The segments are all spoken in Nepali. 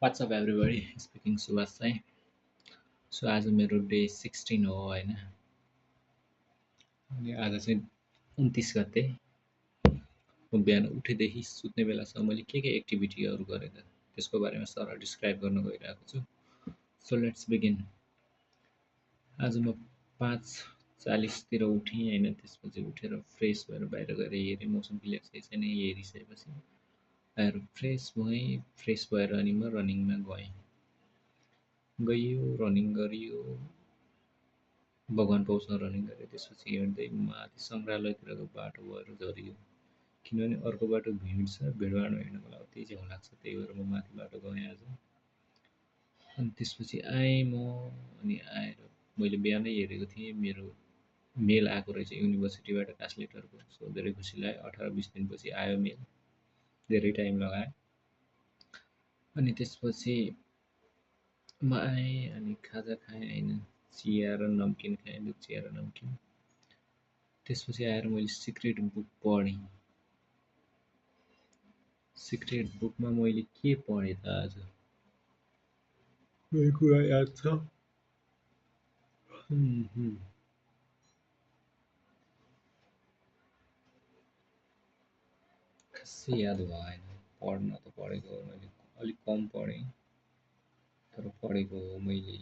What's up everybody? Speaking Subhash Sai. So आज मेरो डे 16 हो होइन अनि आज चाहिँ 29 गते म बिहान उठेदेखि सुत्ने बेलासम्म मैले के एक्टिभिटीहरू गरेँ त्यसको बारेमा सरल डिस्क्राइब गर्न गइरहेको छु। So let's begin. आज म 5:40 उठेँ होइन, त्यसपछि उठेर फ्रेस भएर बाहिर गएर हेरेँ मौसम क्लियर छ कि छैन। हेरिसकेपछि बाहिर फ्रेस भएँ, फ्रेस भएर अनि म रनिङमा गइयो रनिङ गरियो, भगवान् पाउँछ रनिङ गरेँ। त्यसपछि हिँड्दै माथि सङ्ग्रहालयतिरको बाटो भएर झरियो, किनभने अर्को बाटो भिड छ, भिडभाडमा हिँड्न मलाई अति झ्याउ लाग्छ, त्यही भएर म माथि बाटो गएँ आज। अनि त्यसपछि आएँ म, अनि आएर मैले बिहानै हेरेको थिएँ मेरो मेल आएको रहेछ युनिभर्सिटीबाट क्लास लेटरको। सो धेरै खुसी लाग्यो, 18-20 दिनपछि आयो मेल, धेरै टाइम लगाएँ। अनि त्यसपछि म आएँ अनि खाजा खाएँ होइन, चिया र नमकिन खाएँ, दुध चिया र नमकिन। त्यसपछि आएर मैले सिक्रेट बुक पढेँ। सिक्रेट बुकमा मैले के पढेँ त आज मलाई कुरा याद छ। खासै याद भएन। पढ्न त पढेको हो मैले, अलिक कम पढेँ तर पढेको हो मैले,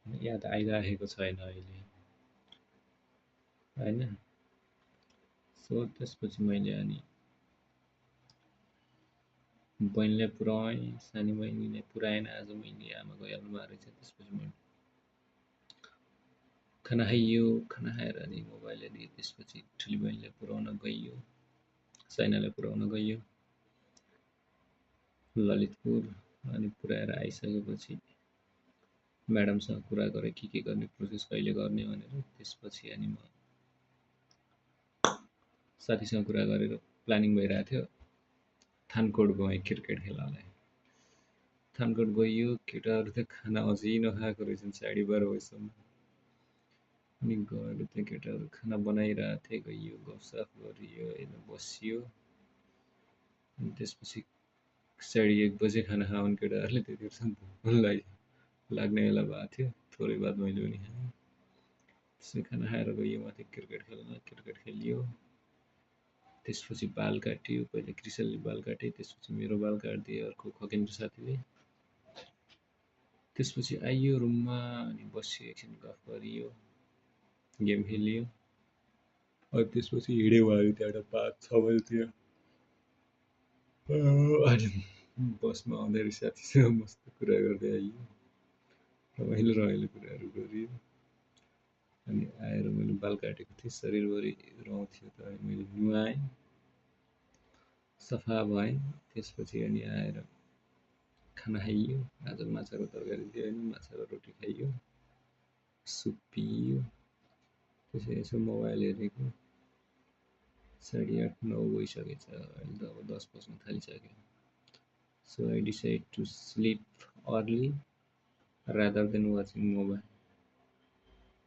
याद आइराखेको छैन अहिले होइन। सो त्यसपछि मैले अनि बहिनीलाई पुऱ्याएँ, सानी बहिनीलाई पुऱ्याएन आज मैले, आमा गइहाल्नु भएको रहेछ। त्यसपछि मैले खाना खाइयो, खाना खाएर अनि मोबाइल हेरेँ। त्यसपछि ठुली बहिनीलाई पुऱ्याउन गइयो, साइनालाई पुऱ्याउन गइयो ललितपुर। अनि पुऱ्याएर आइसकेपछि म्याडमसँग कुरा गरेँ के गर्ने, प्रोसेस कहिले गर्ने भनेर। त्यसपछि अनि म साथीसँग कुरा गरेर प्लानिङ भइरहेको थियो, थानकोट गएँ क्रिकेट खेल्नलाई। थानकोट गइयो, केटाहरू त खाना अझै नखाएको रहेछन् 12:30 बजीसम्म। अनि गएर त्यो केटाहरू खाना बनाइरहेको थिए, गइयो गफसफ गरियो होइन, बसियो। अनि त्यसपछि 1:30 बजे खाना खाउन् केटाहरूले, त्यतिखेरसम्म भोक लाग्ने बेला भएको थियो। थोरै बाद मैले पनि खाएँ। त्यसपछि खाना खाएर गइयो माथि क्रिकेट खेल्न, क्रिकेट खेलियो। त्यसपछि बाल काटियो, पहिले क्रिसलले बाल काटे, त्यसपछि मेरो बाल काटिदियो अर्को खगेन्द्र साथीले। त्यसपछि आइयो रुममा अनि बसियो, एकछिन गफ गरियो, गेम खेलियो। अनि त्यसपछि हिँड्यो भयो त्यहाँबाट 5-6 बजीतिर। अनि बसमा आउँदाखेरि साथीसँग मस्त कुरा गर्दै आइयो, रमाइलो कुराहरू गरियो। अनि आएर मैले बाल काटेको थिएँ, शरीरभरि रौँ थियो त मैले नुहाएँ, सफा भएँ। त्यसपछि अनि आएर खाना खाइयो। आज माछाको तरकारी थियो होइन, माछा र रोटी खाइयो, सुप पिइयो। त्यसपछि यसो मोबाइल हेरेको, 8:30-9 भइसकेछ, अहिले त अब 10 बज्न थालिसक्यो। So I decide to sleep early rather than watching mobile.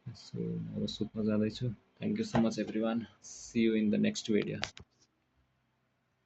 So अब सुत्न जाँदैछु। Thank you so much everyone. See you in the next video.